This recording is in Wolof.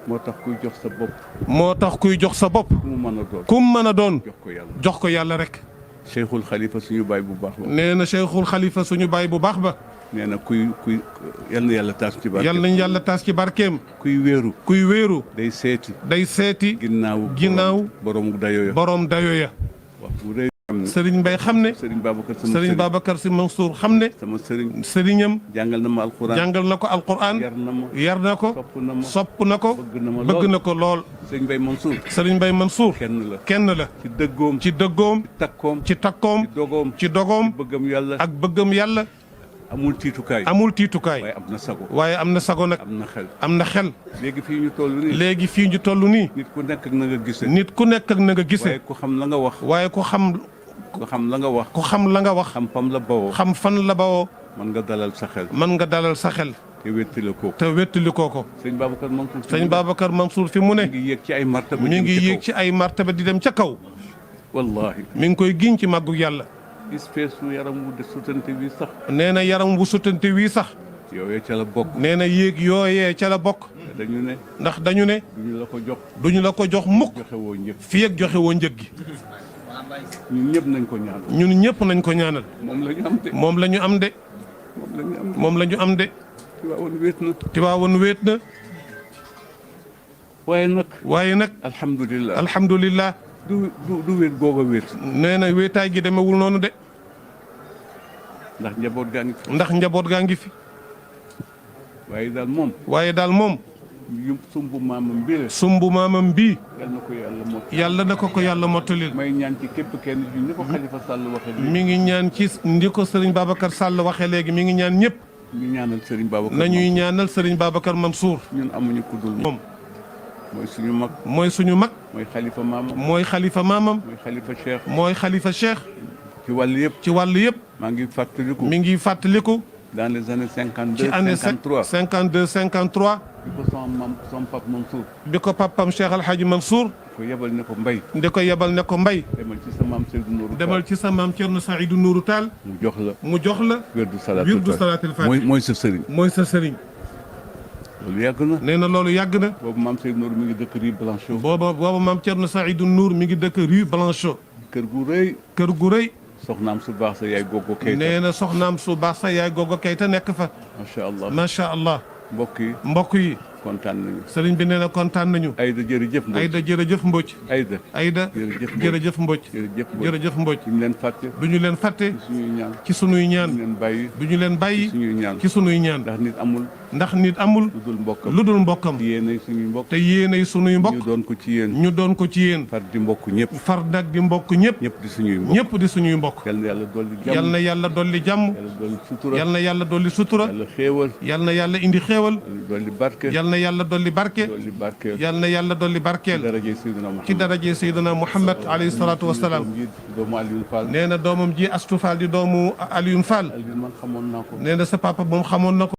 moo tax kuy jox sa bopp. moo tax kuy jox sa bopp. ku mu mën a doon. ku mu mën a doon. jox ko yàlla. jox ko yàlla rek. Cheikhul Khalifa suñu baay bu baax ba. nee na Cheikhul Khalifa suñu baay bu baax ba. nee na kuy yal na yàlla taas ci barkeem. yal nañ yàlla taas ci barkeem. kuy wéeru. kuy wéeru. day seeti. day seeti. ginnaaw borom dayo ya. borom dayo ya. wax bu rëy xam ne. Serigne Mbaye xam ne. Serigne Babacar Sy Mansour xam ne. sama sëriñ. sëriñam. jàngal na ma alquran. jàngal na ko alquran. yar na ko. sopp na ko. bëgg na ko lool. Serigne Mbaye Mansour. Serigne Mbaye Mansour. kenn la. ci dëggoom. ci takkoom. ci dogoom. ak bëggam yàlla. amul tiitukaay. waaye am na sago nag. am na xel. léegi fii ñu toll nii. nit ku nekk ak na nga gisee. waaye ku xam la nga wax. ku xam la nga wax. xam fan la bawoo. mën nga dalal sa xel. te wettali ko. sëñ Babacar Mansour fi mu ne. mi ngi yéeg ci ay martaba di dem ca kaw. wallaahi mi ngi koy giñ ci màggu yàlla. espèce yaram wu sutante wii sax. nee na yaram wu sutante wii sax. yooyee ca la bokk. nee na yéeg yooyee ca la bokk. ndax dañu ne. duñu la ko jox mukk. fii ak joxe woo njëg gi. ñun ñëpp nañ ko ñaanal. moom la ñu am de. moom la ñu am de. Tiwaawoon wéet na. waaye nag. alhamdulillah. du wéet googa wéet. nee na wéetaay gi demewul noonu de. ndax njaboot gaa ngi fi. waaye daal moom. sumbu maamam bii. yàlla na ko yàlla mottalil. may ñaan ci képp kenn ni ko Khalifa Sall waxee léegi. mi ngi ñaan ci ndi ko Serigne Babacar Sall waxee léegi mi ngi ñaan ñëpp. nañuy ñaanal Serigne Babacar Mansour. ñun amuñu ku dul moom. mooy suñu mag. mooy xalifa maamam. mooy xalifa Cheikh. ci wàll yëpp. mi ngi fàttaliku. dans les années 52 53 52 53. bi ko papam Cheikh Al Hadj Mansour. di ko yebal ne ko mbay. demal ci sa maam Thierno Saïdou Nourou Tall. mu jox la. wirdu salaatul faatiha. mooy sa sëriñ. loolu yàgg na. nee na loolu yàgg na. boobu maam Seydou Nour mi ngi dëkk Rue Blanchot. boobu maam Thierno Saïdou Nour mi ngi dëkk Rue Blanchot. kër gu rëy. soxnaam su baax sa yaay Gogo Keita. nee na soxnaam su baax sa yaay Gogo Keita nekk fa. macha allah. mbokk yi. kontaan nañu. sëriñ bi nee na kontaan nañu. Aïda jërëjëf Mbodj. Aïda jërëjëf Mbodj. jërëjëf Mbodj. du ñu leen fàtte. ci sunuy ñaan. du ñu leen bàyyi. ci sunuy ñaan. ndax nit amul. lu dul mbokkam. te yéenay sunuy mbokk. ñu doon ko ci yéen. far di mbokk ñëpp. far nag di mbokk ñëpp. ñëpp di suñuy mbokk. yal na yàlla dolli jàmm. yal na yàlla dolli sutura. yal na yàlla indi xéewal. yal na yàlla dolli barke. yal na yàlla dolli barkeel. ci daraje Seydina Muhammad alayhi salaatu wa salaam. nee na doomam ji Astou Fall di doomu Alioune Fall. nee na sa papa moom xamoon na ko.